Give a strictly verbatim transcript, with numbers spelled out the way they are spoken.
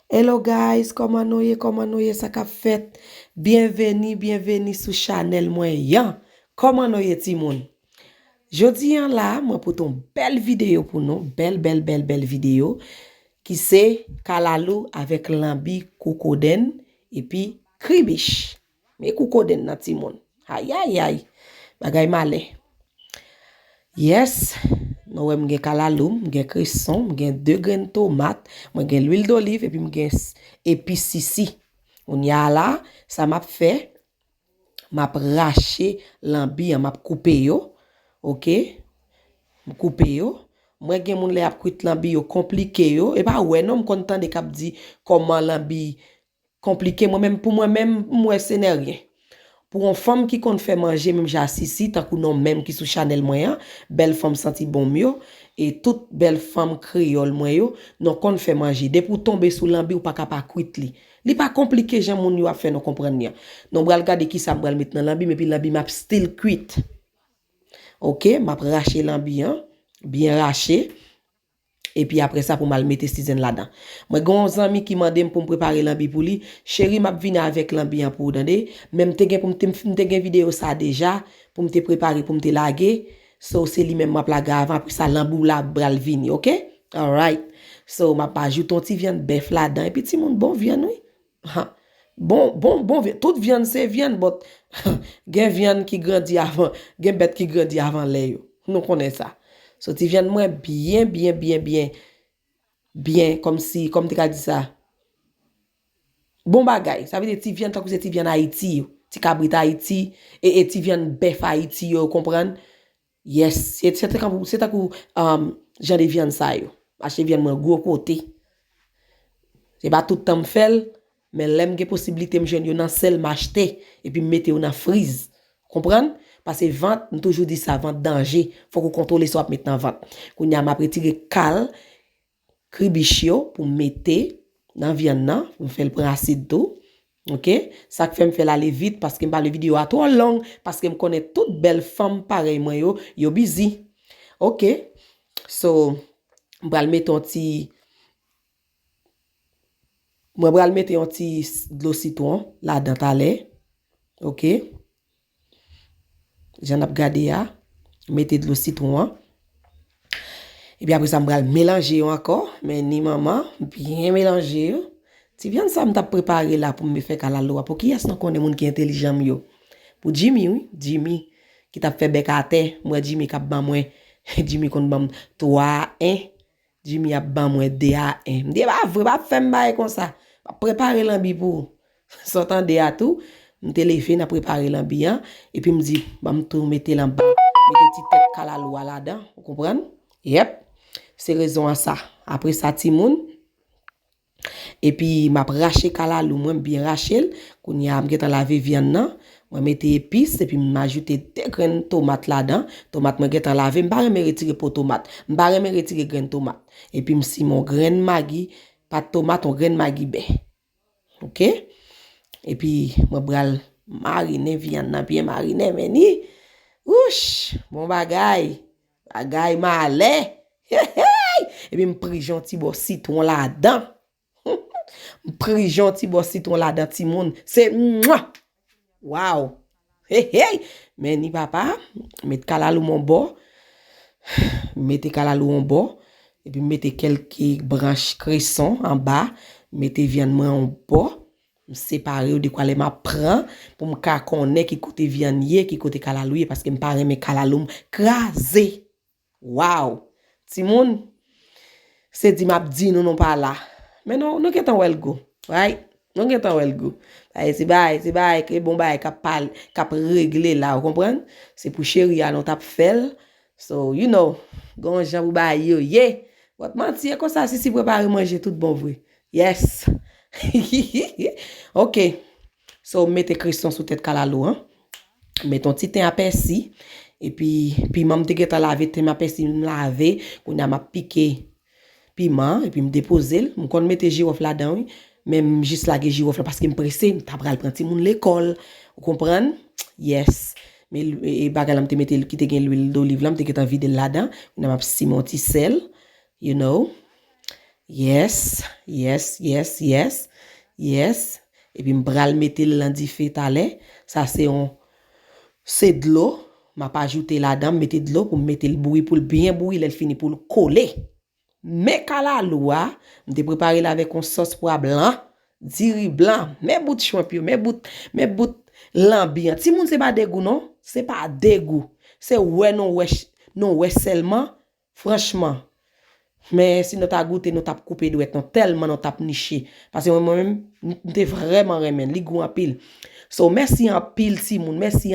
Hello guys, kòman nou ye? Kòman nou ye? Sa k ap fèt? Byenveni, byenveni sou chanèl mwen an. Kòman nou ye timoun? Jodi an la, mwen pote yon bèl videyo pou nou, bèl, bèl, bèl, bèl videyo, ki se kalalou avèk lanbi, kou kodenn, epi kribich. Men kou kodenn nan timoun. Ayayay, bagay malè. Yes, nou wè m gen kalalou, m gen kreson, m gen de grenn tomat, mwen gen lwil doliv, epi m gen s- epi sisi. Kounye a la, sa m ap fè, m ap rache lanbi an, m ap koupe yo, oke? M koupe yo. Mwen gen moun lè y ap kwit lanbi yo konplike yo, e pa wè non, m konn tande k ap di kòman lanbi konplike. Mwen menm, pou mwen menm, m wè se nè ryen. Pou yon fanm ki konn fè manje menm jan a Sisi, tankou nou menm ki sou chanèl mwen an, bèl fanm santi bon m yo, e tout bèl fanm kreyòl mwen yo, nou konn fè manje. Depi w tonbe sou lanbi, ou pa ka pa kwit li. Li pa konplike jan moun yo ap fè nou konprann li an. Nou pral gade kisa m pral met nan lanbi m, epi lanbi m ap still kwit. Oke, m ap rache lanbi an, byen rache. Epi apre sa pou m al mete sizen ladan. Mwen gen yon zanmi ki mande m pou m prepare lanbi pou li. Cheri, m ap vini avèk lanbi an pou ou, tande. Men m te gen pou m te, m te gen videyo sa deja, pou m te prepare, pou m te lage. So, se li menm m ap lage avan, apre sa lanbi w la pral vini, oke? Alright. So, m ap ajoute yon ti vyann bèf ladan. Epi timoun, bon vyann, wi. Ha. Bon, bon, bon vyann. Tout vyann se vyann, but gen vyann ki grandi avan, gen bèt ki grandi avan lè yo. Nou konnen sa. So, ti vyann mwen byen, byen, byen, byen, byen, kòmsi, kòm te ka di sa. Bon bagay. Sa vle di ti vyann tankou se ti vyann Ayiti yo. Ti kabrit Ayiti, e, e ti vyann bèf Ayiti yo, ou konprann? Yes, se, se tankou, se tankou, um, jan de vyann sa yo. M achte vyann mwen gwo kote. Se pa tout tan m fè l, men lè m gen posiblite m jwenn yo nan sèl, m achte, epi m mete yo nan friz. Konprann? Paske vant, m toujou di sa, vant danje. Fòk ou kontwole sa w ap met nan vant. Kounye a, m ap retire kal kribich yo pou m mete nan vyann nan, pou m fè l pran asid tou. Oke? Sa k fè m fè l ale vit, paske m pa vle videyo a twò long, paske m konnen tout bèl fanm parèy mwen yo, yo bizi. Oke? So, m pral mete yon ti, mwen pral mete yon ti s- dlo sitwon ladan talè. Oke? Jan n ap gade a, mete dlo sitwon an. Epi apre sa, m pral melanje yo ankò. Men ni manman, byen melanje yo. Ti vyann sa m t ap prepare la pou m fè kalalou a. Pou kiyès nou konnen moun ki entelijan m yo? Pou Jimmy, wi. Jimmy, ki t ap fè bèk atè. M wè Jimmy k ap ban mwen. Jimmy konn ban m twa a en. Jimmy ap ban mwen de a en. M di, "E pa vre, pa fè m bagay konsa. M ap prepare lanbi pou ou." Sa w tande a tou, m te leve, n ap prepare lanbi an. Epi m di, "Ban m tou mete l anba. Mete ti tèt kalalou a ladan." Ou konprann? Yèp. Se rezon an sa. Apre sa, timoun. Epi m ap rache kalalou mwen, m byen rache l. Kounye a, m gentan lave vyann nan. Mwen mete epis, epi m ajoute de grenn tomat ladan. Tomat mwen gentan lave, m pa renmen retire po tomat. M pa renmen retire grenn tomat. Epi m simen yon grenn magi, pa tomat, yon grenn magi bè. Oke? Epi mwen pral marinen vyann nan, byen marinen, men ni. Wouch! Bon bagay! Bagay malè! Hey, hey! Epi m prije yon ti bò sitwon ladan. M prije yon ti bò sitwon ladan, timoun. Se mwa! Waw! Hey, hey! Men ni papa, met kalalou m yon bò. Mete kalalou yon bò. Epi m mete kèlke branch kreson anba. Mete vyann mwen yon bò. M separe yo dekwa lè m ap pran. Pou m ka konnen ki kote vyann ye, ki kote kalalou ye. Paske m pa renmen kalalou m kraze. Waw! Timoun, se di m ap di nou, nou pa la. Men nou, nou gentan wè l gou. Right? Nou gentan wè l gou. Bagay, se bagay, se bagay, ke bon bagay k ap pale, k ap regle la, ou konprann? Se pou cheri a nou t ap fè l. So, you know, gon jan pou bagay yo ye. Wòt manti, e konsa Sisi prepare manje tout bon vre. Yes. Ok. So, m mete kreson sou tèt kalalou an. M mete yon ti ten a pèsi. Epi, piman m te gentan lave, ten a pèsi m lave. Kounye a m ap pike piman an, epi m depoze l. M konn mete jiwòf ladan, wi. Men m jis lage jiwòf la paske m prese, m ta pral pran timoun lekòl. Ou konprann? Yes. Men e, e bagay la m te mete l, ki te gen lwil doliv la, m te gentan vide l ladan. Kounye a m ap simen yon ti sèl, you know. Yes, yes, yes, yes, yes. Epi m pral mete l nan dife talè. Sa se yon, se dlo. M ap ajoute ladan, m mete dlo pou m mete l bouyi, pou l byen bouyi, lè l fini pou l kole. Men kalalou a, m te prepare l avèk yon sòs pwa blan, diri blan. Men bout shrimp yo, men bout, men bout lanbi an. Timoun, se pa degou non, se pa degou. Se wè nou wè, ch- nou wè sèlman, franchman. Men si nou ta goute, nou t ap koupe dwèt nou, tèlman nou t ap niche. Paske mwen, mwen menm, m te vrèman renmen l, li gou anpil. So, mèsi anpil, timoun, mèsi